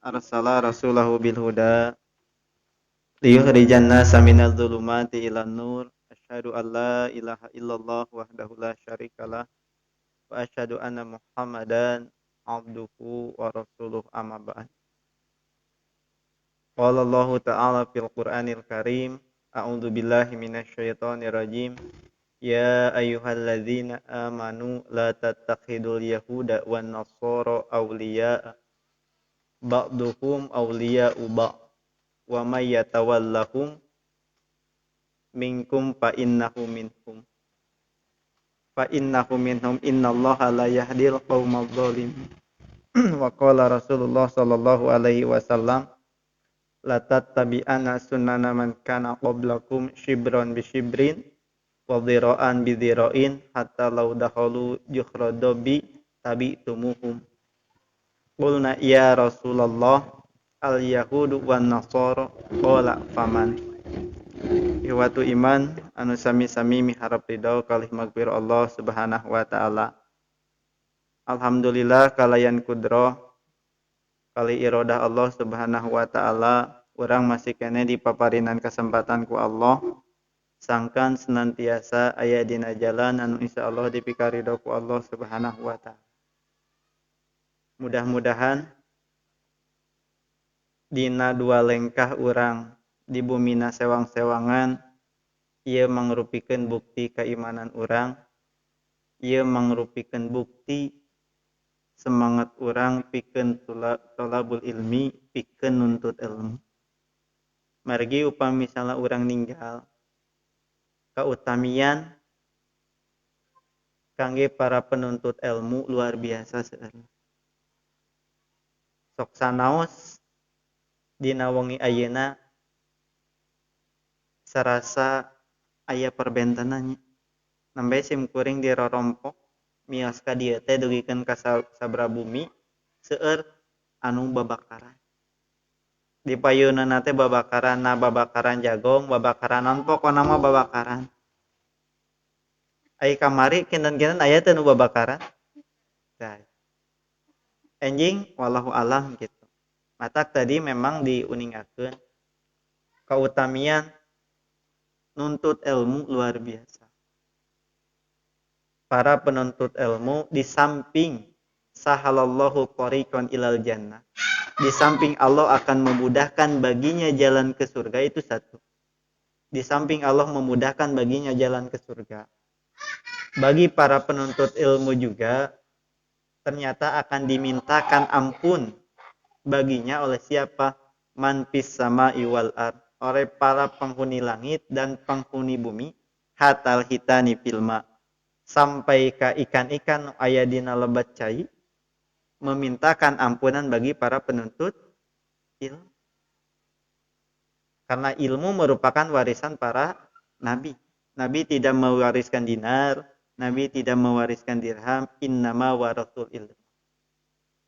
Arsala rasulahu bil huda liyukhrijan nasa minadh dhulumati ilan nur. Asyhadu an la ilaha illallah wahdahu la syarikalah wa asyhadu anna Muhammadan abduhu wa rasuluh, amma ba'd. Qala Allahu ta'ala fil Qur'anil Karim, a'udzu billahi minasyaitonir rajim. Ya ayyuhalladzina amanu la tattakhidul yahuda wan nasara awliya'a ba'duhum awliya'u ba'd wa may yatawallahum minkum fa innahu minhum fa innahu minhum innallaha la yahdil qaumadz zalimin. Wa qala Rasulullah sallallahu alaihi wasallam, la tattabi'anna sunnana man kana qablakum shibran bi shibrin wa dhira'an bi dhira'in hatta law dakhalu juhra dabi tabi'tumuhum. Qulna ya Rasulullah al yahudu wan nasara, qala faman. Ihwatu iman anu sami-sami miharap ridho kalih magfir Allah Subhanahu wa taala. Alhamdulillah kalayan kudroh kali irodah Allah Subhanahu wa taala, urang masih kene dipaparinan kesempatan ku Allah sangkan senantiasa aya dina jalan anu insyaallah dipikaridho ku Allah Subhanahu wa taala. Mudah-mudahan dina dua lengkah urang di bumina sewang-sewangan ieu mangrupikeun bukti keimanan urang, ieu mangrupikeun bukti semangat urang pikeun tolabul ilmi, pikeun nuntut ilmu. Margi upami misalna urang ninggal kautamian kangge para penuntut ilmu luar biasa seueur. Sok sanaos dina wengi ayeuna sarasa aya perbentenannya. Nembe sim kuring dirorompok mios ka dieu teh dugikeun ka sabra bumi seueur anu babakaran. Di payuneunna teh babakaran, na babakaran jagong, babakaran naon pokona mah babakaran. Ai kamari kinten-kinten aya teh nu babakaran. Tah. Enjing wallahu alam gitu. Matak tadi memang diuningakeun kautamian nuntut ilmu luar biasa. Para penuntut ilmu di samping sahalallahu tariqan ilal jannah, di samping Allah akan memudahkan baginya jalan ke surga, itu satu. Di samping Allah memudahkan baginya jalan ke surga, bagi para penuntut ilmu juga ternyata akan dimintakan ampun baginya oleh siapa? Man fis sama'i wal ard, oleh para penghuni langit dan penghuni bumi, hatal hitani filma, sampai ke ikan-ikan aya dina lebat cai memintakan ampunan bagi para penuntut ilmu. Karena ilmu merupakan warisan para nabi. Nabi tidak mewariskan dinar, nabi tidak mewariskan dirham, innama waratul ilmu.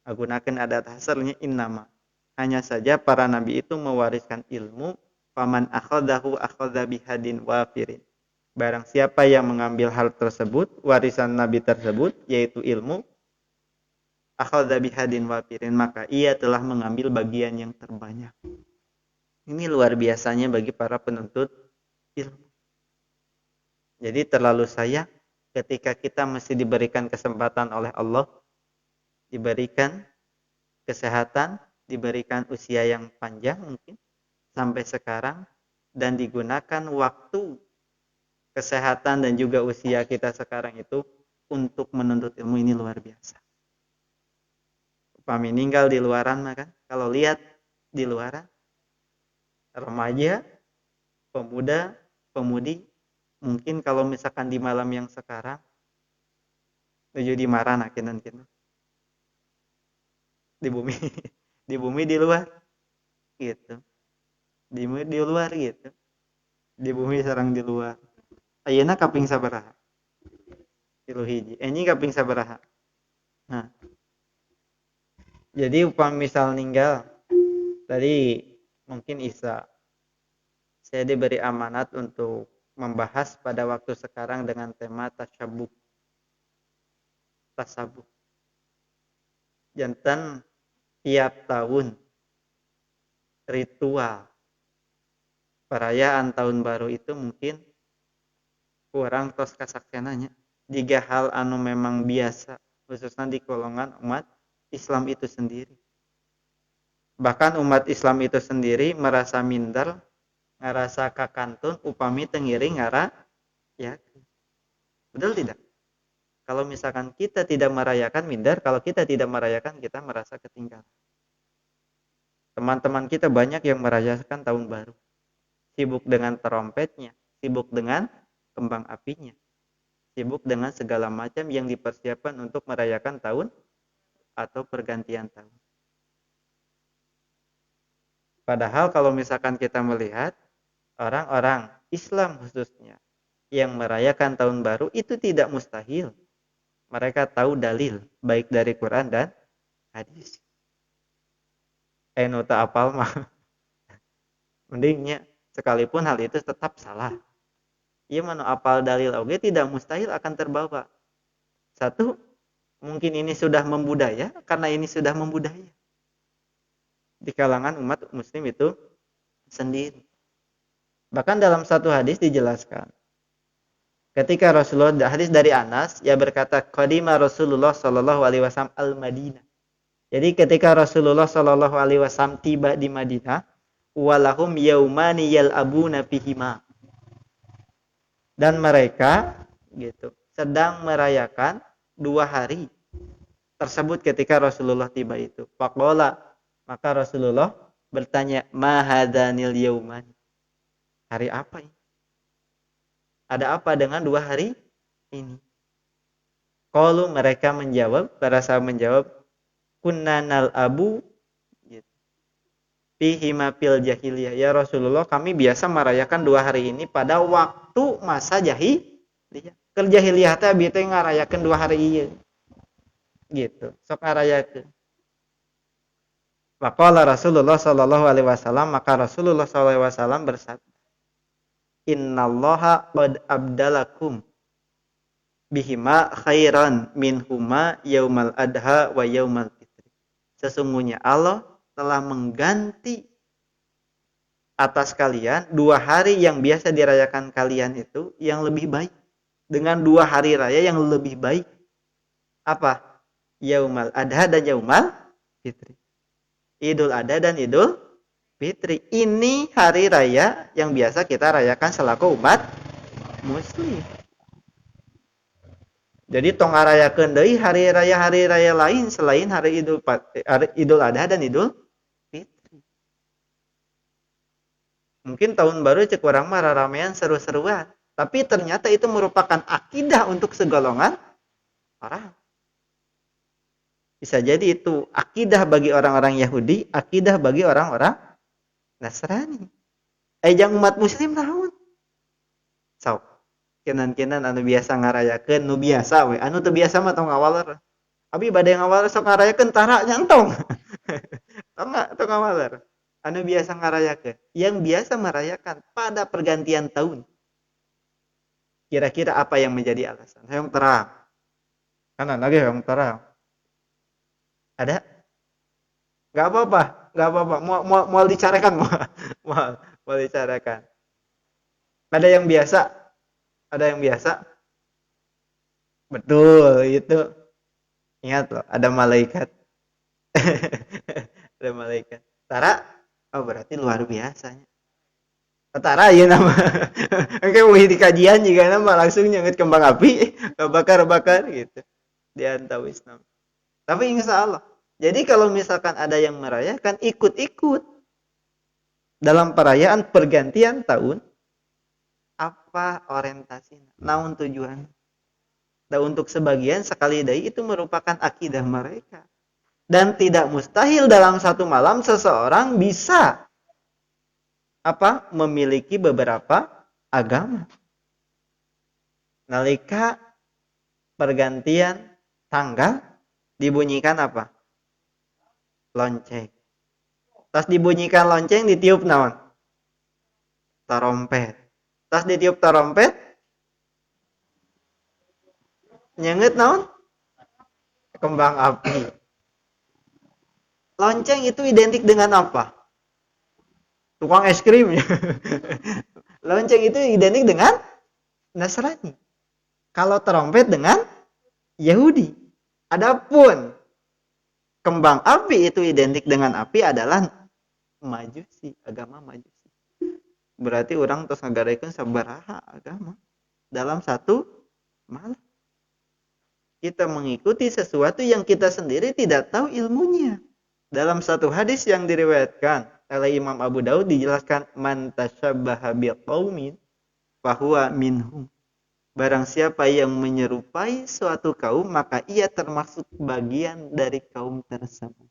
Gunakan adat hasilnya innama. Hanya saja para nabi itu mewariskan ilmu, faman akhadahu akhadha bihadin wafirin. Barang siapa yang mengambil hal tersebut, warisan nabi tersebut, yaitu ilmu, akhadha bihadin wafirin, maka ia telah mengambil bagian yang terbanyak. Ini luar biasanya bagi para penuntut ilmu. Jadi terlalu sayang ketika kita masih diberikan kesempatan oleh Allah, diberikan kesehatan, diberikan usia yang panjang mungkin sampai sekarang, dan digunakan waktu kesehatan dan juga usia kita sekarang itu untuk menuntut ilmu, ini luar biasa. Upami ninggal di luaran mah kan, kalau lihat di luaran remaja, pemuda, pemudi, mungkin kalau misalkan di malam yang sekarang menuju di marana kinten-kinten. Di bumi, di bumi di luar gitu. Di bumi di luar gitu. Di bumi sareng di luar. Ayeuna kaping sabaraha? 3 hiji. Enyi kaping sabaraha? Nah. Jadi upami misal ninggal tadi mungkin Isa, saya diberi amanat untuk membahas pada waktu sekarang dengan tema tasyabuh. Tasabuh. Jantan tiap tahun Ritual perayaan tahun baru itu mungkin kurang tos kasaksenanya jika hal anu memang biasa, khususnya di golongan umat Islam itu sendiri. Bahkan umat Islam itu sendiri merasa minder, ngerasa kakantun upami teu ngiring ngarayakeun. Betul tidak? Kalau misalkan kita tidak merayakan, minder. Kalau kita tidak merayakan, kita merasa ketinggalan. Teman-teman kita banyak yang merayakan tahun baru, sibuk dengan trompetnya, sibuk dengan kembang apinya, sibuk dengan segala macam yang dipersiapkan untuk merayakan tahun atau pergantian tahun. Padahal kalau misalkan kita melihat orang-orang Islam khususnya yang merayakan tahun baru itu tidak mustahil mereka tahu dalil baik dari Quran dan hadis. Nu teu apal mah mendingnya, sekalipun hal itu tetap salah. Ieu mah nu apal dalil oge tidak mustahil akan terbawa. Satu, mungkin ini sudah membudaya, karena ini sudah membudaya di kalangan umat muslim itu sendiri. Bahkan dalam satu hadis dijelaskan, ketika Rasulullah, hadis dari Anas, ia berkata, "Qadima Rasulullah sallallahu alaihi wasallam al-Madinah." Jadi ketika Rasulullah sallallahu alaihi wasallam tiba di Madinah, walahum yaumani yal'abuna fihima. Dan mereka gitu sedang merayakan 2 hari tersebut ketika Rasulullah tiba itu. Faqala, maka Rasulullah bertanya, "Ma hadanil yauman?" Hari apa ini? Ada apa dengan 2 hari ini? Qalu, mereka menjawab, para sahabat menjawab, "Kunna nal'abu," gitu, "fihima fil jahiliyah." Ya Rasulullah, kami biasa merayakan 2 hari ini pada waktu masa jahiliyah. Keur jahiliyah teh abi teh ngarayakeun 2 hari ieu. Gitu. Sok ngarayakeun. Faqala Rasulullah sallallahu alaihi wasallam, maka Rasulullah sallallahu alaihi wasallam bersabda, "Innallaha qad abdalakum bihima khairan minhuma yaumal adha wa yaumal fitri." Sesungguhnya Allah telah mengganti atas kalian 2 hari yang biasa dirayakan kalian itu yang lebih baik dengan 2 hari raya yang lebih baik. Apa? Yaumal adha dan yaumal fitri. Idul Adha dan Idul Fitri. Ini hari raya yang biasa kita rayakan selaku umat muslim. Jadi tong ngarayakeun deui hari raya-hari raya lain selain hari Idul Adha dan Idul Fitri. Mungkin tahun baru cek urang mah ramean, seru-seruan, tapi ternyata itu merupakan akidah untuk segolongan orang. Bisa jadi itu akidah bagi orang-orang Yahudi, akidah bagi orang-orang Nasrani. Jang umat muslim naon? Sok. Kinan-kinan anu biasa ngarayakeun, nu biasa we, anu teu biasa mah tong ngawaler. Abi bade ngawaler, sok ngarayakeun, tara nya, entong. Tong tong ngawaler. Anu biasa ngarayakeun, yang biasa merayakan pada pergantian tahun. Kira-kira apa yang menjadi alasan? Hoyong terang. Kan lagi hoyong terang. Ada? Gak apa-apa, gak apa-apa. Mau mau mau dicarakan, mau mau mau dicarakan. Ada yang biasa? Ada yang biasa? Betul, itu. Ingat loh, ada malaikat. Ada malaikat. Tara? Oh, berarti luar biasanya. Tara ya nama. Oke, wih, di kajian juga nama langsung nyeungeut kembang api, bakar-bakar gitu. Di antawis nama. Tapi insya Allah. Jadi kalau misalkan ada yang merayakan, ikut-ikut dalam perayaan pergantian tahun, apa orientasinya? Naon tujuan? Dan untuk sebagian, sekali deui, itu merupakan akidah mereka. Dan tidak mustahil dalam satu malam seseorang bisa apa, memiliki beberapa agama. Nalika pergantian tanggal dibunyikan apa? Lonceng. Tas dibunyikan lonceng, ditiup naon? Trompet. Tas ditiup trompet, nyeungeut naon? Kembang api. Lonceng itu identik dengan apa? Tukang es krim ya. Lonceng itu identik dengan Nasrani. Kalau trompet dengan Yahudi. Adapun kembang api itu identik dengan api adalah Majusi, agama Majusi. Berarti orang terus ngagarekeun sabaraha agama dalam satu malam. Kita mengikuti sesuatu yang kita sendiri tidak tahu ilmunya. Dalam satu hadis yang diriwayatkan oleh Imam Abu Daud dijelaskan man tasyabbaha biqaumin fahuwa minhum. Barang siapa yang menyerupai suatu kaum, maka ia termasuk bagian dari kaum tersebut.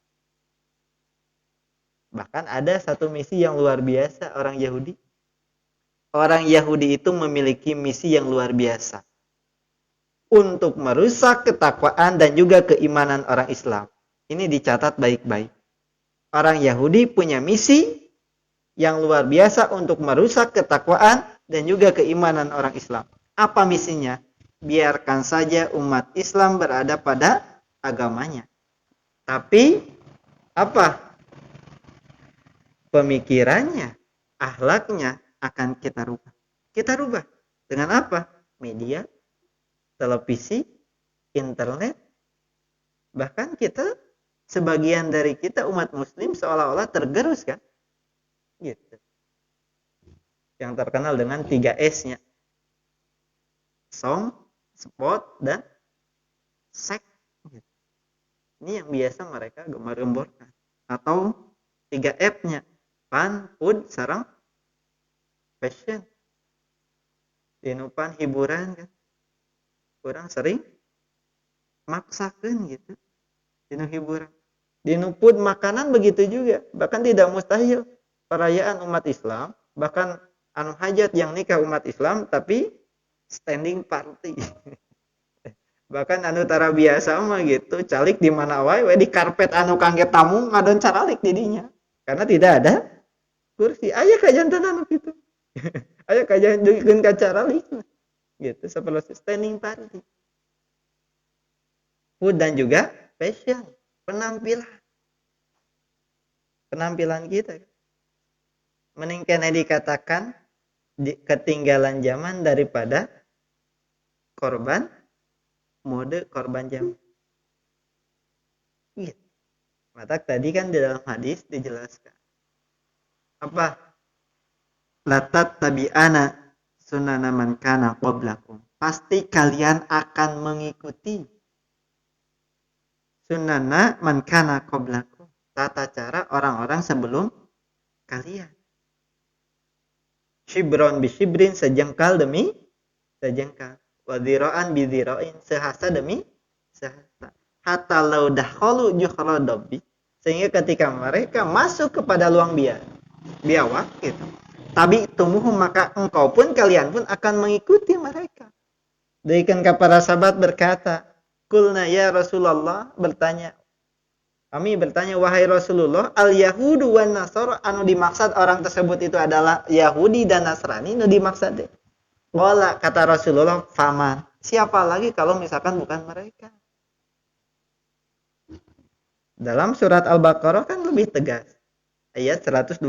Bahkan ada satu misi yang luar biasa orang Yahudi. Orang Yahudi itu memiliki misi yang luar biasa untuk merusak ketakwaan dan juga keimanan orang Islam. Ini dicatat baik-baik. Orang Yahudi punya misi yang luar biasa untuk merusak ketakwaan dan juga keimanan orang Islam. Apa misinya? Biarkan saja umat Islam berada pada agamanya. Tapi apa? Pemikirannya, akhlaknya akan kita rubah. Kita rubah dengan apa? Media, televisi, internet. Bahkan kita, sebagian dari kita umat muslim seolah-olah tergerus kan? Gitu. Yang terkenal dengan 3 S-nya. Song, spot, dan sek. Ini yang biasa mereka gembar-gemborkan. Atau 3 F-nya. Fun, food, sarang, fashion. Dinupan hiburan kan. Kurang sering maksakan gitu. Dinu hiburan. Dinu food, makanan begitu juga. Bahkan tidak mustahil perayaan umat Islam, bahkan anu hajat yang nikah umat Islam tapi standing party. Bahkan anu tara biasa mah gitu, calik di mana wae we di karpet anu kangge tamu ngadon caralik didinya. Karena tidak ada kursi. Aya kajanten anu kitu. Aya kajanten ka caralik. Gitu seperti standing party. Food dan juga fashion, penampilan. Penampilan kita. Mending kena dikatakan ketinggalan zaman daripada korban mode, korban zaman. Gitu. Maka tadi kan di dalam hadis dijelaskan. Apa? Latat tabi'ana sunana man kana qablakum. Pasti kalian akan mengikuti sunana man kana qablakum. Tata cara orang-orang sebelum kalian. Shibron bi shibrin, sejengkal demi sejengkal. Wa dhira'an bi dhira'in, sehasta demi sehasta. Hatta law dakhalu juhra dabbi, sehingga ketika mereka masuk kepada luang biawak gitu. Tabi tumuhum, maka engkau pun kalian pun akan mengikuti mereka. Demikian para sahabat berkata, kulna ya Rasulullah, bertanya. Kami bertanya, wahai Rasulullah, al-Yahudu wan Nasara, anu dimaksud orang tersebut itu adalah Yahudi dan Nasrani, anu dimaksud. Wala, kata Rasulullah, faman. Siapa lagi kalau misalkan bukan mereka? Dalam surat Al-Baqarah kan lebih tegas. Ayat 120.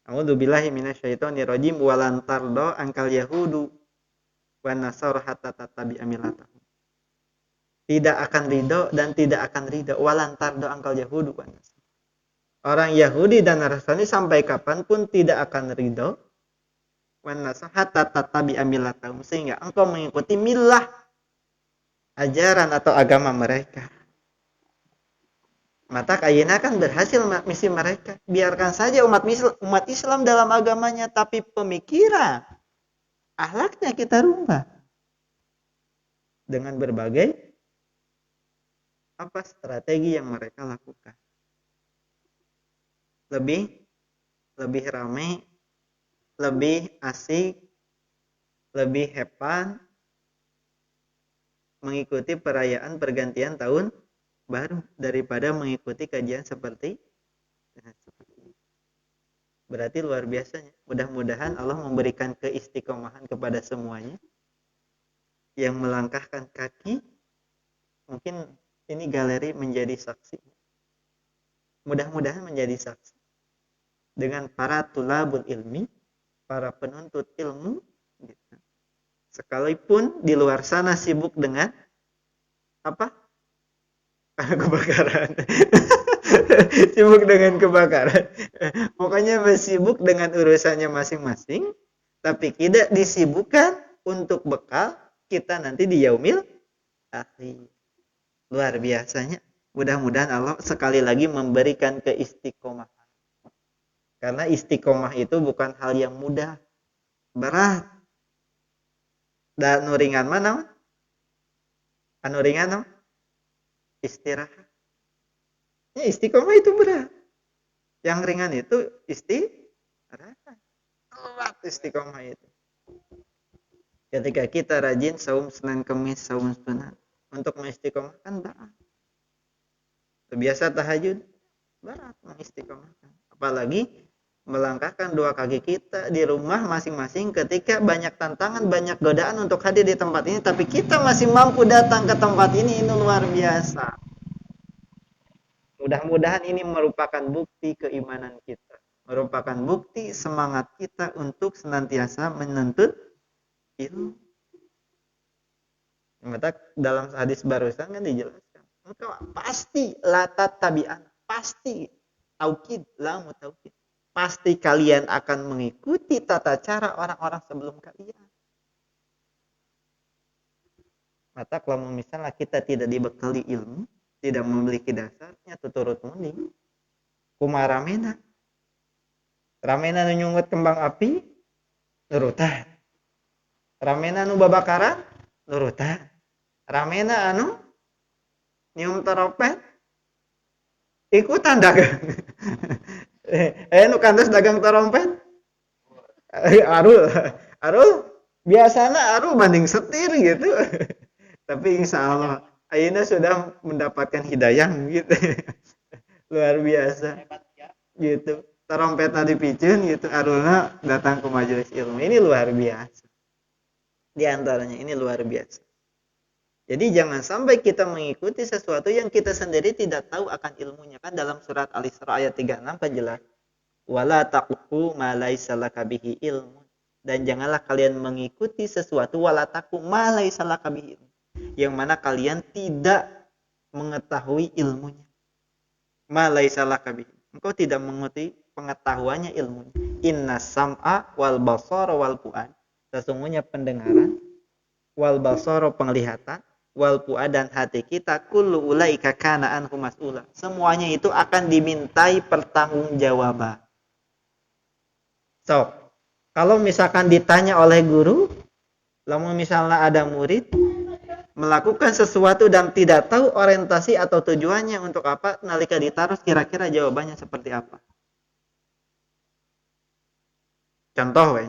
A'udzubillahi minasyaitonirrajim walan tardo angkal yahudu wan nasara hatta tattabi'a millatahum. Tidak akan ridho dan tidak akan ridho walan tardo angkal yahudu wan nasara. Orang Yahudi dan Nasrani sampai kapanpun tidak akan ridho wan nasara hatta tattabi'a millatahum, sehingga engkau mengikuti milah ajaran atau agama mereka. Maka ayeuna kan berhasil misi mereka. Biarkan saja umat Islam dalam agamanya, tapi pemikiran, akhlaknya kita rubah dengan berbagai apa strategi yang mereka lakukan. Lebih ramai, lebih asik, lebih hepan mengikuti perayaan pergantian tahun baru daripada mengikuti kajian seperti ini. Berarti luar biasanya. Mudah-mudahan Allah memberikan keistiqomahan kepada semuanya yang melangkahkan kaki. Mungkin ini galeri menjadi saksi. Mudah-mudahan menjadi saksi. Dengan para tulabul ilmi, para penuntut ilmu gitu. Sekalipun di luar sana sibuk dengan apa? Kebakaran. Sibuk dengan kebakaran. Pokoknya sibuk dengan urusannya masing-masing, tapi tidak disibukkan untuk bekal kita nanti di yaumil akhir. Luar biasanya. Mudah-mudahan Allah sekali lagi memberikan keistiqomahan. Karena istiqomah itu bukan hal yang mudah, berat. Dan nu ringan mana? Anu ringan mah? Istirahat. Ya, istiqomah itu berat. Yang ringan itu istirahat. Berat istiqomah itu. Ketika kita rajin saum Senin Kemis, saum sunat, untuk mengistiqomahkan berat. Terbiasa tahajud, berat mengistiqomahkan. Apalagi melangkahkan dua kaki kita di rumah masing-masing ketika banyak tantangan, banyak godaan untuk hadir di tempat ini, tapi kita masih mampu datang ke tempat ini, ini luar biasa. Mudah-mudahan ini merupakan bukti keimanan kita, merupakan bukti semangat kita untuk senantiasa menuntut ilmu. Maka dalam hadis barusan kan dijelaskan, engkau pasti latat tabi'an, pasti taukid, lamu taukid. Pasti kalian akan mengikuti tata cara orang-orang sebelum kalian. Maka kalau misalnya kita tidak dibekali ilmu, tidak memiliki dasarnya, tuturut munding. Kumaha ramena? Ramena nu nyungut kembang api, nurutan. Ramena nu babakaran, nurutan. Ramena anu nyium teropet, ikutan dagang. Nu kantos dagang terompet? Arul, Arul biasanya Arul banding setir gitu. Tapi insya Allah ayeuna sudah mendapatkan hidayah gitu. Luar biasa. Gitu. Terompet tadi piceun gitu, Arulna datang ke majelis ilmu. Ini luar biasa. Di antaranya ini luar biasa. Jadi jangan sampai kita mengikuti sesuatu yang kita sendiri tidak tahu akan ilmunya. Kan dalam surat Al-Isra ayat 36 kan jelas. Wala taqfu ma laisa laka bihi ilmun. Dan janganlah kalian mengikuti sesuatu wala taqfu ma laisa laka bihi ilmun, yang mana kalian tidak mengetahui ilmunya. Ma laisa laka bihi. Engkau tidak mengetahui pengetahuannya, ilmunya. Inna sam'a wal basara wal fu'ad. Sesungguhnya pendengaran, wal basara penglihatan, wal fu'ad dan hati kita, kullu ulaika kana anhu mas'ula. Semuanya itu akan dimintai pertanggungjawaban. So, kalau misalkan ditanya oleh guru, lamun misalnya ada murid melakukan sesuatu dan tidak tahu orientasi atau tujuannya untuk apa, nalika ditaruh kira-kira jawabannya seperti apa? Contoh we.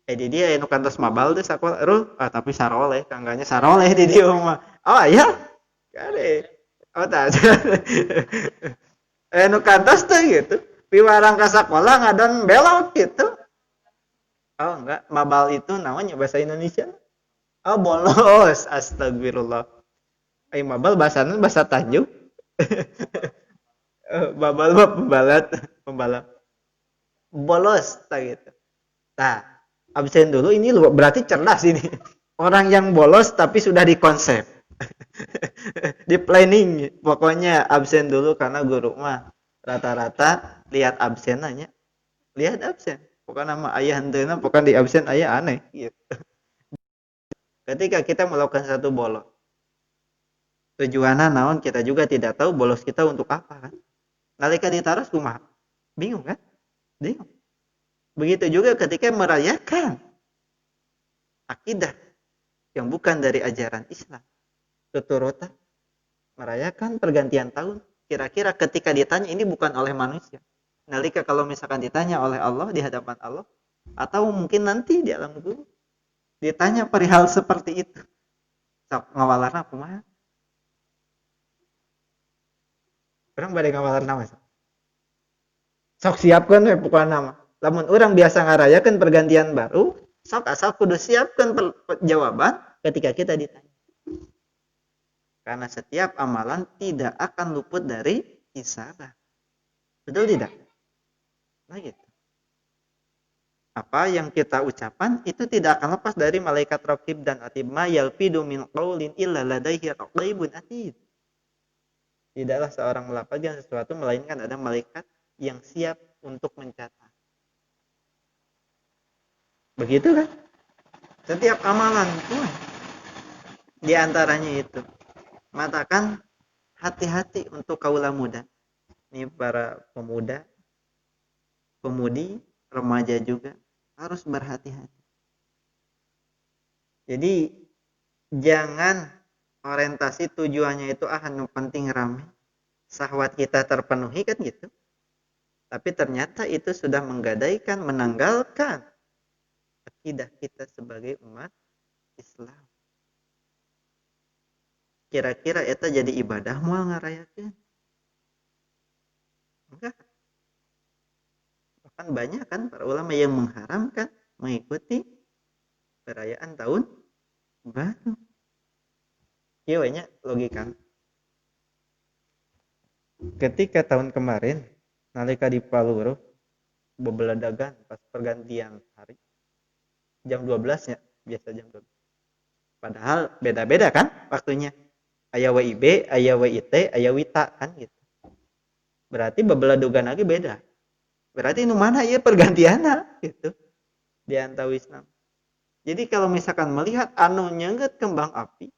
Di dia nu kantos mabal teh sakola, Rul, tapi saroleh, kangganya saroleh di dia mah. Oh iya? Kade. Oh tak. Nu kantos teh gitu. Piwarang ka sakola ngadon belok gitu. Oh enggak, mabal itu namanya bahasa Indonesia. Oh bolos, astagfirullah. Ai mabal bahasana bahasa Tanjung. Mabal mah pembalat, pembalap. Bolos tah gitu. Tah, absen dulu ini berarti cerdas ini. Orang yang bolos tapi sudah dikonsep. Di planning, pokoknya absen dulu karena guru mah rata-rata lihat absen aja. Lihat absen. Pokoknya nama ayah henteuna pokoknya di absen ayah aneh gitu. Ketika kita melakukan satu bolos, tujuannya naon kita juga tidak tahu bolos kita untuk apa kan. Nalika ditaruh kumaha? Bingung kan? Bingung. Begitu juga ketika merayakan akidah yang bukan dari ajaran Islam. Tuturutan merayakan pergantian tahun. Kira-kira ketika ditanya ini bukan oleh manusia. Nalika kalau misalkan ditanya oleh Allah di hadapan Allah, atau mungkin nanti di alam kubur ditanya perihal seperti itu. Sok ngawalarna kumaha? Urang bade ngawalarna mah sok. Sok siapkeun we pokona mah. Lamun urang biasa ngarayakeun pergantian baru, sok asal kudu siapkeun jawaban ketika kita ditanya. Karena setiap amalan tidak akan luput dari hisabah. Betul tidak? Nah gitu. Apa yang kita ucapkan itu tidak akan lepas dari malaikat raqib dan atid. Ma yalfidu min qaulin illa ladaihi raqibun atid. Tidaklah seorang melafazkan sesuatu melainkan ada malaikat yang siap untuk mencatat. Begitu kan? Setiap amalan tuh di antaranya itu. Matakan hati-hati untuk kaula muda. Ini para pemuda, pemudi, remaja juga harus berhati-hati. Jadi jangan orientasi tujuannya itu yang penting rame, syahwat kita terpenuhi kan gitu. Tapi ternyata itu sudah menggadaikan, menanggalkan akidah kita sebagai umat Islam. Kira-kira eta jadi ibadah moal ngarayakeun? Enggak. Bahkan banyak kan para ulama yang mengharamkan mengikuti perayaan tahun baru. Ieu we nya logika. Ketika tahun kemarin nalika di Paluru bebeladagan pas pergantian hari jam 12 nya, biasa jam 12. Padahal beda-beda kan waktunya. Aya WIB, aya WIT, aya WITA kan gitu. Berarti bebeladugan lagi beda. Berarti nu mana ieu pergantianna gitu. Di antawisna. Jadi kalau misalkan melihat anu nyeungeut kembang api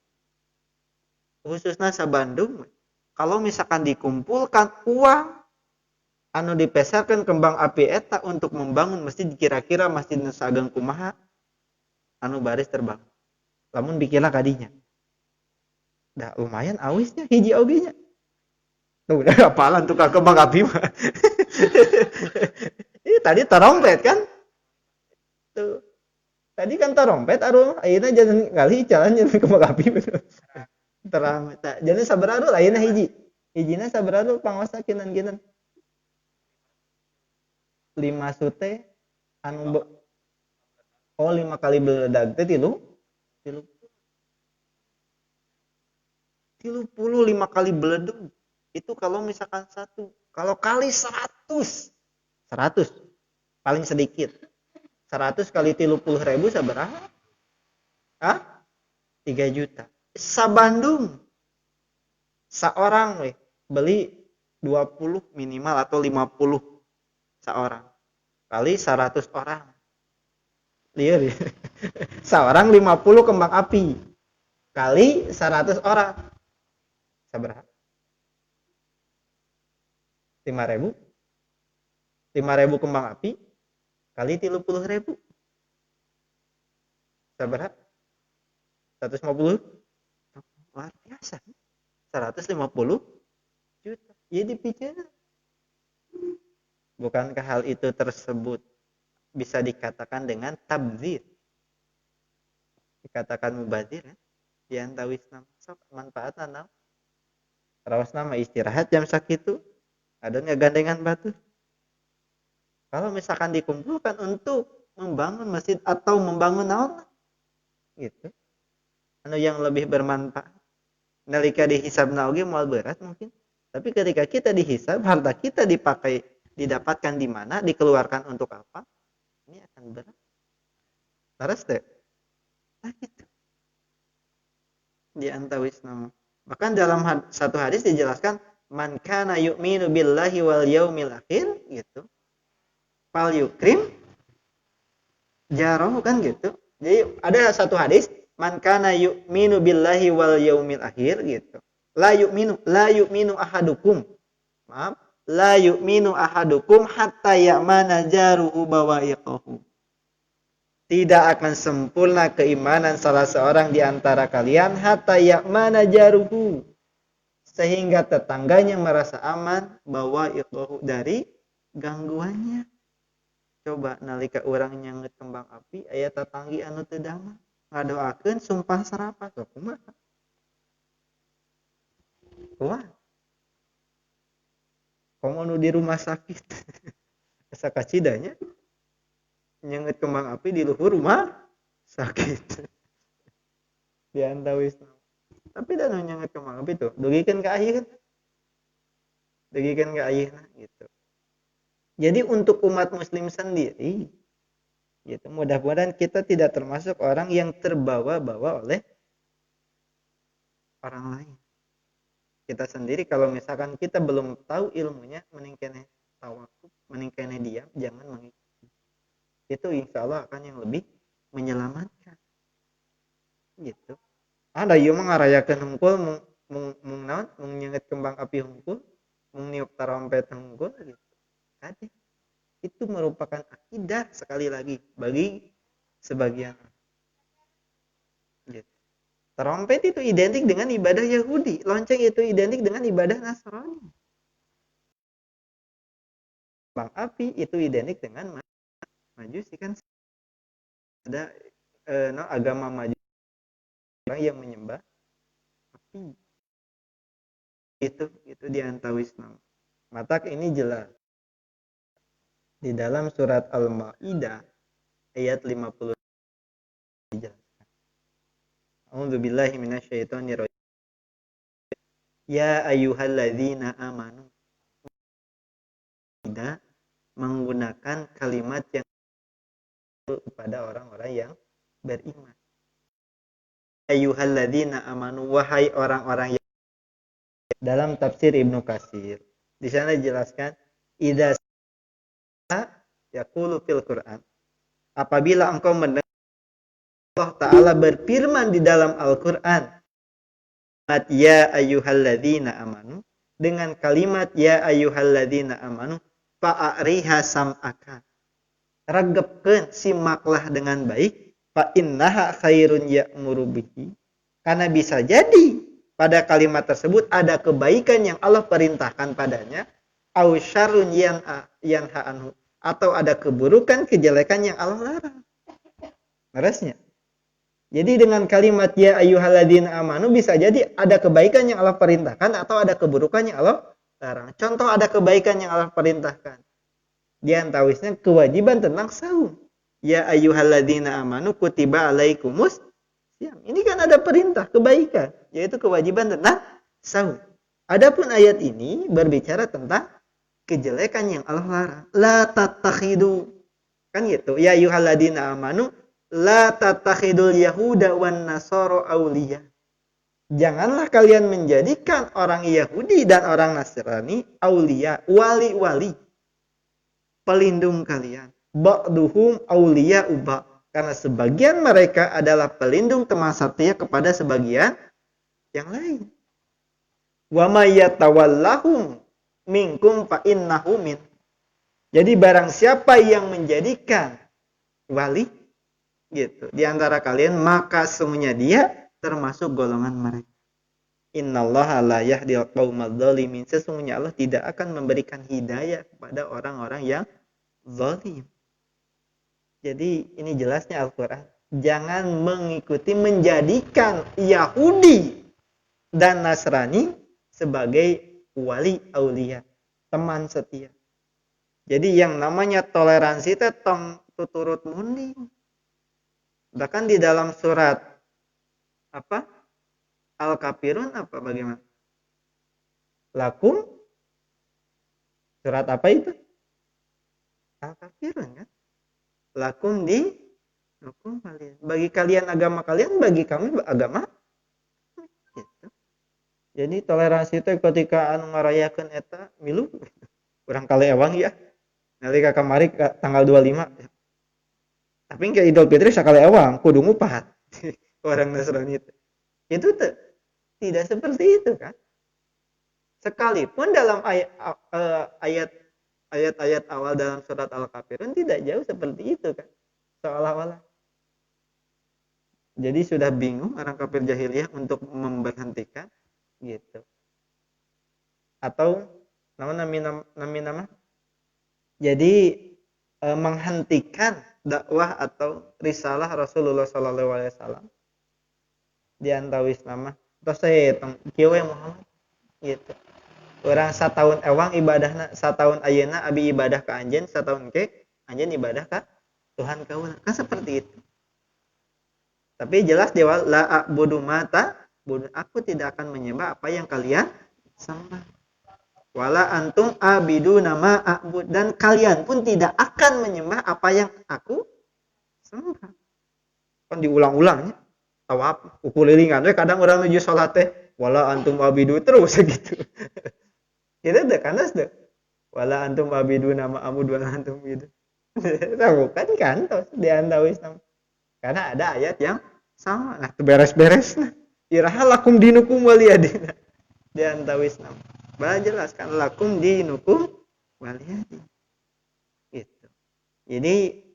khususnya sa Bandung, kalau misalkan dikumpulkan uang anu dipeserkan kembang api eta untuk membangun masjid, kira-kira masjid nu saageng kumaha anu baris terbang. Lamun bikinlah kadinya. Dah lumayan awisnya hiji oge nya. Tuh udah apalan tukang kembang api mah. Ini tadi trompet kan? Tuh. Tadi kan trompet aduh ayeuna jangan kali jalan jangan kembang api. Terang eta. Jadi sabaraha arul ayeuna hiji. Hijina sabaraha arul pangosa kinan-kinan. 5 sute anu oh 5 kali beledag teh tilu 35 kali beledug. Itu kalau misalkan satu, kalau kali 100 paling sedikit. 100 kali 30.000 sabaraha? Hah? 3 juta. Sa Bandung seorang weh beli 20 minimal atau 50 seorang. Kali 100 orang. Lieur ya. Seorang 50 kembang api. Kali 100 orang. Sabaraha? 5.000. 5.000 kembang api kali 30.000. Sabaraha? 150. Luar biasa. 150 juta. Ya dipikir. Bukankah hal itu tersebut bisa dikatakan dengan tabdzir? Dikatakan mubazir ya? Di antawis nama sok manfaatna naon? Raos nama istirahat jam sakitu, ada ngegandengan batu. Kalau misalkan dikumpulkan untuk membangun masjid atau membangun naon gitu, anu yang lebih bermanfaat. Nalika dihisabna oge moal berat mungkin. Tapi ketika kita dihisab, harta kita dipakai, didapatkan di mana, dikeluarkan untuk apa, ini akan berat. Terus deh. Nah gitu. Di antawis nama. Bahkan dalam satu hadis dijelaskan man kana yu'minu billahi wal yaumil akhir gitu. Fal yukrim jarahu kan gitu. Jadi ada satu hadis man kana yu'minu billahi wal yaumil akhir gitu. La yu'minu ahadukum. Maaf, la yu'minu ahadukum hatta ya'mana jaruhu bawa'iqahu. Tidak akan sempurna keimanan salah seorang di antara kalian hatta ya'mana jaruhu, sehingga tetangganya merasa aman bawa'iqahu dari gangguannya. Coba nalika urang nyanget kembang api aya tetanggi anu teu damang ngadoakeun sumpah serapah sok kumaha? Kumaha? Komo nu di rumah sakit. Asa kacidanya nyenget kembang api di luhur rumah sakit. Di antawis. Tapi da nu nyenget kembang api tuh dugikeun ka ayeuna. Dugikeun ka ayeuna gitu. Jadi untuk umat muslim sendiri gitu, mudah-mudahan kita tidak termasuk orang yang terbawa-bawa oleh orang lain. Kita sendiri kalau misalkan kita belum tahu ilmunya, mending keneh tawakuf, mending keneh diam, jangan mengikuti. Itu insya Allah akan yang lebih menyelamatkan. Gitu. Ada ieu mah ngarayakeun hungkul mung naon, mung nyeungeut kembang api hungkul, mung niup tarompet hungkul gitu. Kade. Itu merupakan akidah sekali lagi bagi sebagian. Gitu. Trompet itu identik dengan ibadah Yahudi, lonceng itu identik dengan ibadah Nasrani. Kembang api itu identik dengan Majusi kan. Ada no, agama Majusi orang yang menyembah api. Itu di antawis nama. Matak ini jelas. Di dalam surat Al-Maidah ayat 50 dijelaskan. A'udzubillahi minasyaitonirrajim. Ya ayyuhalladzina amanu. Tidak menggunakan kalimat yang kepada orang-orang yang beriman. Ayyuhalladzina amanu, wahai orang-orang yang, dalam tafsir Ibnu Katsir di sana dijelaskan idza yaqulu fil Quran, apabila engkau mendengar Allah Ta'ala berfirman di dalam Al-Quran ya ayyuhalladzina amanu, dengan kalimat ya ayyuhalladzina amanu fa'ariha sam'aka, regepkeun, simaklah dengan baik, fa innaha khairun ya'muru bihi, karena bisa jadi pada kalimat tersebut ada kebaikan yang Allah perintahkan padanya, au syarrun yanha anhu, atau ada keburukan, kejelekan yang Allah larang. Terusnya. Jadi dengan kalimat ya ayyuhalladzina amanu bisa jadi ada kebaikan yang Allah perintahkan atau ada keburukan yang Allah larang. Contoh ada kebaikan yang Allah perintahkan. Di antawisnya kewajiban tentang saum. Ya ayyuhalladzina amanu kutiba alaikumus siam. Ini kan ada perintah kebaikan, yaitu kewajiban tentang saum. Adapun ayat ini berbicara tentang kejelekan yang Allah larang. La tattakhidu. Kan gitu. Ya ayyuhalladzina amanu la tattakhidul yahuda wan nasara auliya. Janganlah kalian menjadikan orang Yahudi dan orang Nasrani auliya, wali-wali, pelindung kalian. Ba'duhum auliya uba. Karena sebagian mereka adalah pelindung teman setia kepada sebagian yang lain. Wa may yatawallahum minkum fa innahu min. Jadi barang siapa yang menjadikan wali gitu di antara kalian, maka semuanya dia termasuk golongan mereka. Innallaha la yahdil qaumadz zalimin. Sesungguhnya Allah tidak akan memberikan hidayah kepada orang-orang yang zalim. Jadi ini jelasnya Al-Quran. Jangan mengikuti, menjadikan Yahudi dan Nasrani sebagai wali aulia, teman setia. Jadi yang namanya toleransi itu tong tuturut munding. Bahkan di dalam surat apa? Al-Kafirun apa bagaimana? Lakum, surat apa itu? Al-Kafirun kan? Lakum di lakum kalian. Bagi kalian agama kalian, bagi kami agama gitu. Jadi toleransi itu ketika anu ngarayakeun eta milu urang kali ewang ya. Nalika kamari tanggal 25. Tapi ke Idul Fitri sakali ewang kudu ngupat. Orang Nasrani itu. Itu tidak seperti itu kan. Sekalipun dalam ayat-ayat awal dalam surat Al-Kafirun tidak jauh seperti itu kan. Seolah-olah. Jadi sudah bingung orang kafir jahiliyah untuk memberhentikan gitu. Atau nama. Jadi menghentikan dakwah atau risalah Rasulullah sallallahu alaihi wasallam. Di antawis nama tos saya tong kieu we Muhammad gitu. Urang satahun ewang ibadahna, satahun ayeuna abi ibadah ka anjeun, satahun ke anjeun ibadah ka Tuhan kaula. Kan seperti itu. Tapi jelas dia la a'budu ma ta'budun, aku tidak akan menyembah apa yang kalian sembah. Wala antum abiduna ma a'bud, dan kalian pun tidak akan menyembah apa yang aku sembah. Kan diulang-ulangnya. Tawaf kukulilingan we kadang orang nuju salat teh wala antum abidu terus gitu. Gitu deh kanas deh. Wala antum abiduna ma a'bud wala antum gitu. Tahu kan kantos di antawis karena ada ayat yang sama. Nah, tuh beres-beres nah. Iraha lakum dinukum waliyadina. Di antawis nama. Bah jelaskan lakum dinukum waliyadin. Gitu. Jadi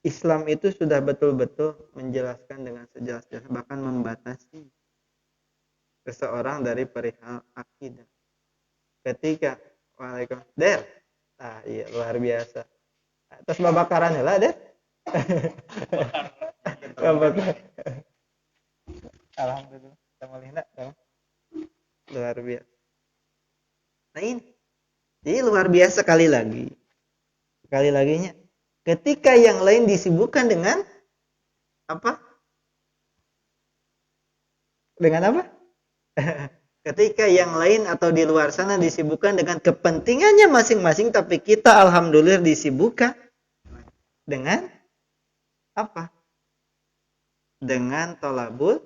Islam itu sudah betul-betul menjelaskan dengan sejelas-jelas, bahkan membatasi seseorang dari perihal akidah. Ketika waalaikumsalam, Der. Ah iya luar biasa. Terus babakaran heula, Der. Babakar. Alhamdulillah. Luar biasa. Nah ini, jadi luar biasa sekali lagi. Sekali laginya, ketika yang lain disibukkan dengan apa? Dengan apa? Ketika yang lain atau di luar sana disibukkan dengan kepentingannya masing-masing, tapi kita alhamdulillah disibukkan dengan apa? Dengan tolabul,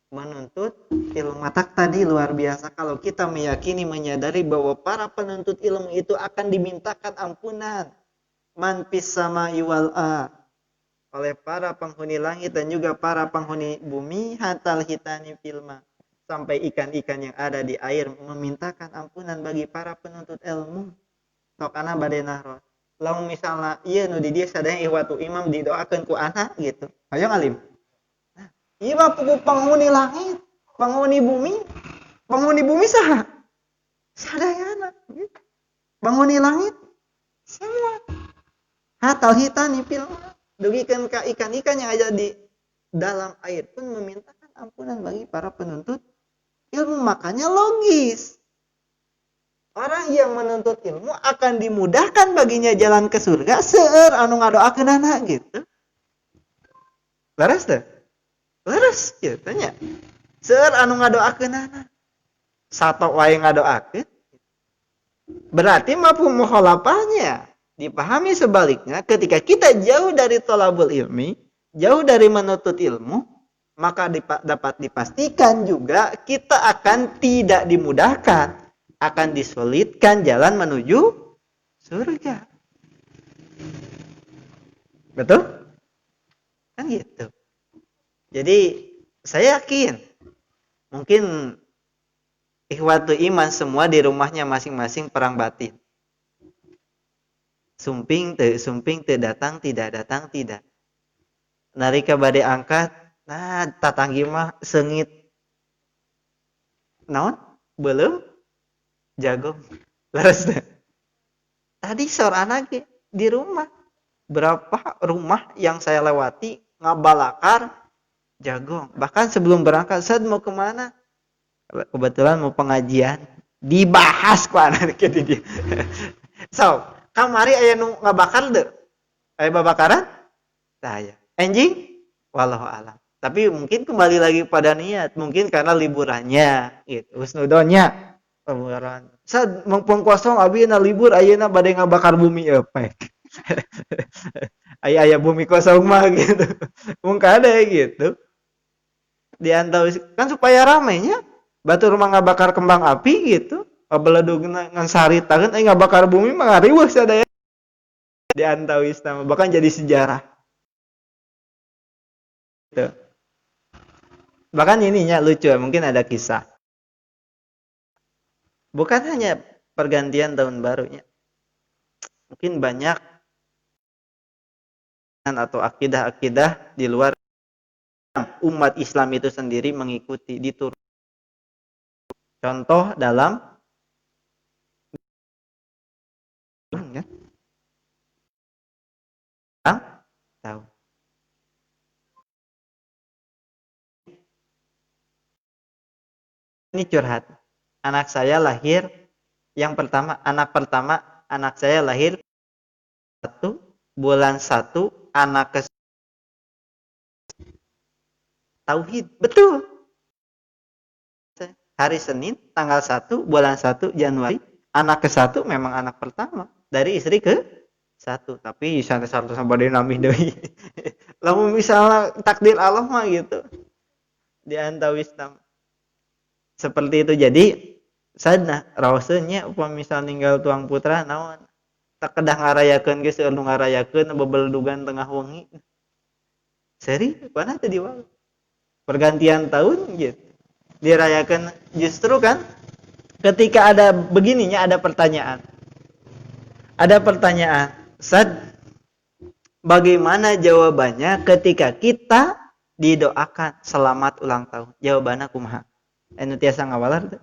menuntut ilmu. Matak tadi luar biasa kalau kita meyakini, menyadari bahwa para penuntut ilmu itu akan dimintakan ampunan man fis sama'i wal ard, oleh para penghuni langit dan juga para penghuni bumi, hatal hitani filma, sampai ikan-ikan yang ada di air memintakan ampunan bagi para penuntut ilmu. Sok ana bade nahros. Lamun misalna ieu nu di dieu sadaya ihwatu imam didoakeun ku ana gitu. Hoyong alim. Ieu mah penghuni langit, penghuni bumi. Penghuni bumi saha? Sadayana. Penghuni langit semua. Hatal hitani fil dugikeun ka ikan-ikan yang ada di dalam air pun memintakan ampunan bagi para penuntut ilmu. Makanya logis. Orang yang menuntut ilmu akan dimudahkan baginya jalan ke surga seueur anu ngadoakeunana gitu. Leres teh? Leres gitu nya. Seueur anu ngadoakeunana. Sato wae ngadoakeun. Berarti mafhum mukhalafahnya dipahami sebaliknya, ketika kita jauh dari tolabul ilmi, jauh dari menuntut ilmu, maka dapat dipastikan juga kita akan tidak dimudahkan, akan disulitkan jalan menuju surga. Betul? Kan gitu. Jadi saya yakin mungkin ikhwatu iman semua di rumahnya masing-masing perang batin. Sumping teu datang, tidak datang, tidak. Nalika bade angkat, nah tatanggi mah seungit. Naon? Belum jago. Leres teh. Tadi seorang ge di rumah. Berapa rumah yang saya lewati ngabalakar jagung. Bahkan sebelum berangkat, saya mau kemana? Kebetulan mau pengajian. Dibahas ku anak gitu dia. So, kamari aya nu ngabakar deh. Aya babakaran? Tah aya. Enjing? Wallahu alam. Tapi mungkin kembali lagi pada niat, mungkin karena liburannya gitu. Husnudonnya liburan. Sad mumpung kosong abi na libur ayeuna bade ngabakar bumi epek. Aya aya bumi kosong mah gitu. Mung kade gitu. Di antawis kan supaya ramenya batur mah ngabakar kembang api gitu. Ngabeledugna ngan saritaeun euy ngabakar bumi mah ngariweuh sadaya. Di antawis mah bahkan jadi sejarah. Gitu. Bahkan ininya lucu, mungkin ada kisah. Bukan hanya pergantian tahun barunya. Mungkin banyak atau akidah-akidah di luar umat Islam itu sendiri mengikuti ditur. Contoh dalam ya. Tahu. Ini curhat. Anak saya lahir yang pertama, anak pertama, anak saya lahir 1 bulan 1, anak ke tauhid, betul. Hari Senin tanggal 1 bulan 1 Januari, anak ke 1 memang anak pertama dari istri ke 1, tapi sana satu sampai deui nambih deui. Lamun misalnya takdir Allah mah gitu di antawisna seperti itu. Jadi sadna raoseun upami misal ninggal tuang putra naon tak kedah ngarayakeun ge, seueur nu ngarayakeun bebeledugan tengah wengi, seri mana teh di pergantian tahun gitu dirayakan. Justru kan ketika ada begininya ada pertanyaan, ada pertanyaan sad, bagaimana jawabannya ketika kita didoakan selamat ulang tahun? Jawabannya kumaha? Anu tiasa ngawaler teu?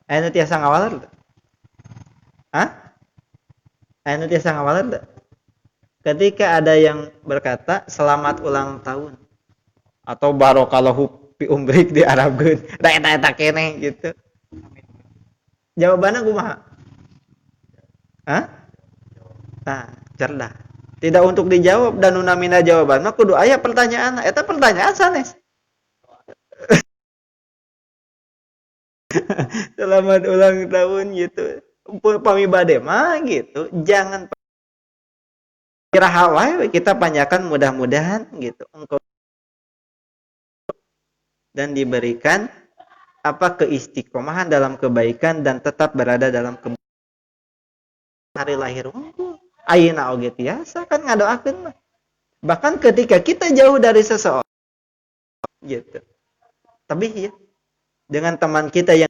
Anu tiasa ngawaler teu? Hah? Anu tiasa ngawaler teu? Ketika ada yang berkata selamat ulang tahun atau barokallahu fi umrik di Arabkeun da eta eta keneh gitu, jawabannya kumaha? Hah? Nah, cerdas. Tidak untuk dijawab dan nu namina jawaban mah kudu aya pertanyaan. Eta pertanyaan sanes. Selamat ulang tahun gitu. Pami bade mah gitu. Jangan iraha wae kita panjakan mudah-mudahan gitu. Engkau dan diberikan apa keistiqomahan dalam kebaikan dan tetap berada dalam kebaikan. Hari lahir wungkul ayeuna oge tiasa kan ngadoakeun mah, bahkan ketika kita jauh dari seseorang gitu. Tapi ya dengan teman kita yang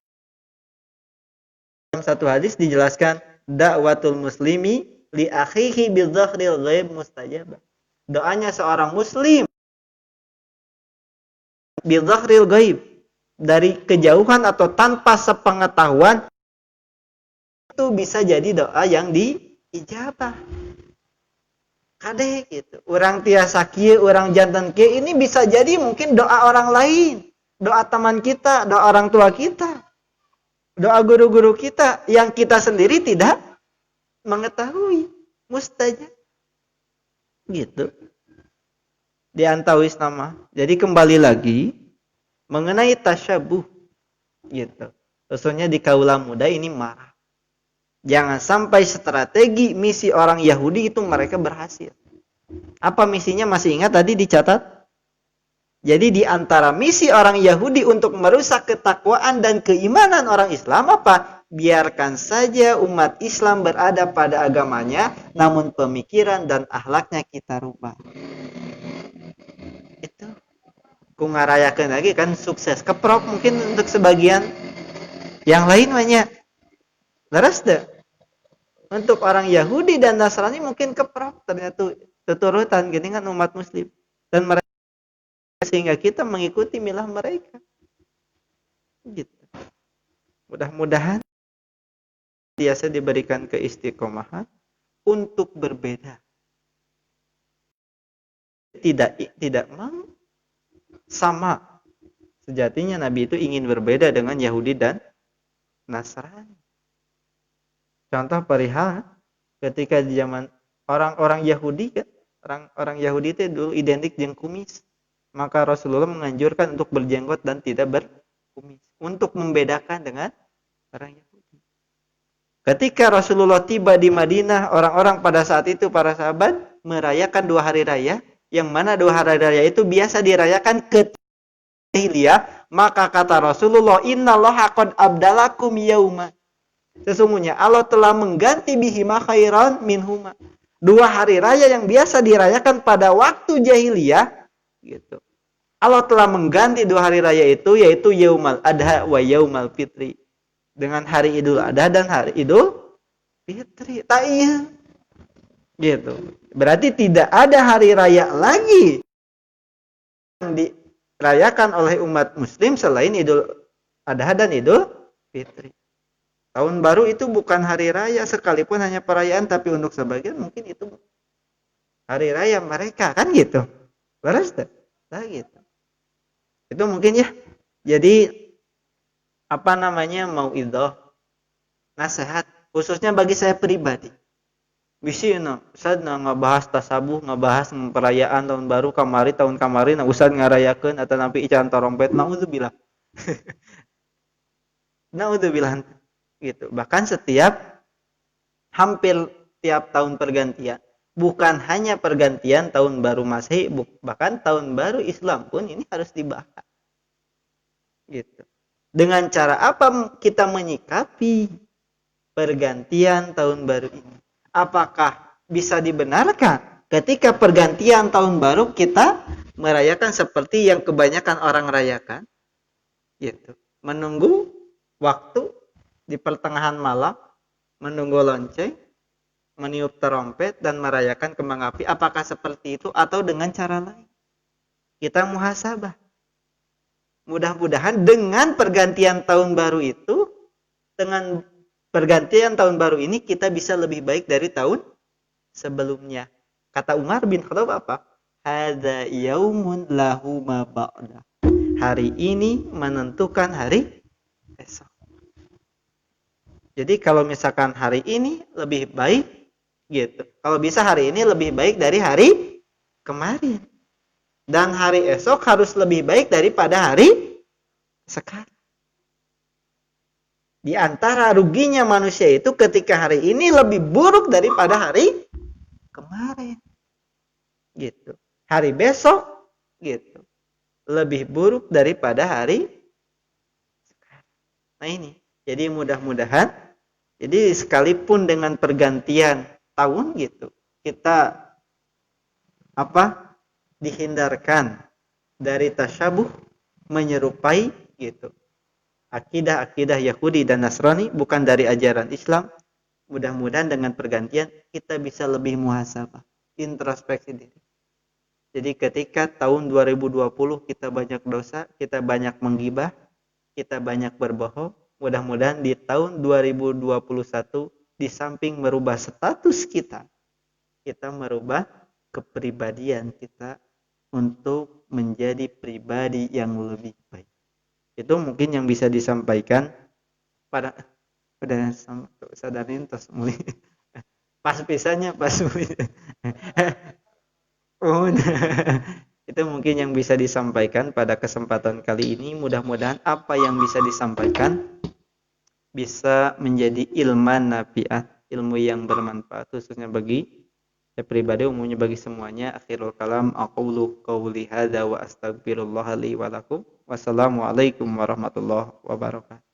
satu hadis dijelaskan, dakwatul muslimi li akhihi bi dhahril ghaib mustajabah, doanya seorang muslim bi dhahril ghaib, dari kejauhan atau tanpa sepengetahuan, itu bisa jadi doa yang diijabah. Kade gitu, orang tiasa kieu, orang janten kieu, ini bisa jadi mungkin doa orang lain, doa teman kita, doa orang tua kita, doa guru-guru kita yang kita sendiri tidak mengetahui, mustajab gitu di antawis nama. Jadi kembali lagi mengenai tasyabuh gitu, khususnya di kaula muda ini marah. Jangan sampai strategi misi orang Yahudi itu mereka berhasil. Apa misinya, masih ingat tadi dicatat? Jadi di antara misi orang Yahudi untuk merusak ketakwaan dan keimanan orang Islam apa? Biarkan saja umat Islam berada pada agamanya, namun pemikiran dan akhlaknya kita rubah. Itu. Ku ngarayakeun lagi kan sukses. Keprok mungkin untuk sebagian yang lain banyak. Leres deh. Untuk orang Yahudi dan Nasrani mungkin keprok ternyata tuturutan gini kan umat muslim dan mereka, sehingga kita mengikuti milah mereka gitu. Mudah-mudahan biasa diberikan keistiqomahan untuk berbeda, tidak tidak mau sama. Sejatinya Nabi itu ingin berbeda dengan Yahudi dan Nasrani. Contoh perihal ketika di zaman orang-orang Yahudi kan, orang-orang Yahudi itu dulu identik dengan kumis, maka Rasulullah menganjurkan untuk berjenggot dan tidak berkumis untuk membedakan dengan orang Yahudi. Ketika Rasulullah tiba di Madinah, orang-orang pada saat itu, para sahabat, merayakan dua hari raya, yang mana dua hari raya itu biasa dirayakan ketika jahiliyah, maka kata Rasulullah, innallaha qad abdalakum yauma, sesungguhnya Allah telah mengganti bihima khairan minhuma, dua hari raya yang biasa dirayakan pada waktu jahiliyah gitu. Allah telah mengganti dua hari raya itu, yaitu Yaumal Adha wa Yaumal Fitri, dengan hari Idul Adha dan hari Idul Fitri. Tak iya. Gitu. Berarti tidak ada hari raya lagi yang dirayakan oleh umat muslim selain Idul Adha dan Idul Fitri. Tahun baru itu bukan hari raya sekalipun hanya perayaan, tapi untuk sebagian mungkin itu hari raya mereka kan gitu. Leres teh? Nah, gitu. Itu mungkin ya. Jadi apa namanya, mau itu nasihat khususnya bagi saya pribadi. Bisi no, Ustaz na ngabahas tasabuh, ngabahas perayaan tahun baru kamari, tahun kamari, nah Ustaz ngarayakeun atau nampi ican trompet, naudzubillah. Naudzubillah gitu. Bahkan setiap hampir tiap tahun pergantian, bukan hanya pergantian tahun baru Masehi, bahkan tahun baru Islam pun ini harus dibahas. Gitu. Dengan cara apa kita menyikapi pergantian tahun baru ini? Apakah bisa dibenarkan ketika pergantian tahun baru kita merayakan seperti yang kebanyakan orang rayakan? Gitu. Menunggu waktu di pertengahan malam, menunggu lonceng, meniup terompet dan merayakan kembang api. Apakah seperti itu atau dengan cara lain? Kita muhasabah. Mudah-mudahan dengan pergantian tahun baru itu, dengan pergantian tahun baru ini kita bisa lebih baik dari tahun sebelumnya. Kata Umar bin Khattab apa? Hadza yaumun lahu ma ba'da. Hari ini menentukan hari esok. Jadi kalau misalkan hari ini lebih baik gitu. Kalau bisa hari ini lebih baik dari hari kemarin. Dan hari esok harus lebih baik daripada hari sekarang. Di antara ruginya manusia itu ketika hari ini lebih buruk daripada hari kemarin. Gitu. Hari besok gitu. Lebih buruk daripada hari sekarang. Nah ini. Jadi mudah-mudahan, jadi sekalipun dengan pergantian tahun gitu, kita dihindarkan dari tasyabuh, menyerupai gitu akidah-akidah Yahudi dan Nasrani, bukan dari ajaran Islam. Mudah-mudahan dengan pergantian kita bisa lebih muhasabah, introspeksi diri. Jadi ketika tahun 2020 kita banyak dosa, kita banyak menggibah, kita banyak berbohong, mudah-mudahan di tahun 2021 di samping merubah status kita, kita merubah kepribadian kita untuk menjadi pribadi yang lebih baik. Itu mungkin yang bisa disampaikan pada sadarin tos muli. Pas pisahnya pas muli. Itu mungkin yang bisa disampaikan pada kesempatan kali ini. Mudah-mudahan apa yang bisa disampaikan bisa menjadi ilman nafi'ah, ilmu yang bermanfaat khususnya bagi saya pribadi, umumnya bagi semuanya. Akhirul kalam, aqulu qawli hadza wa astaghfirullah li wa lakum. Wassalamualaikum warahmatullahi wabarakatuh.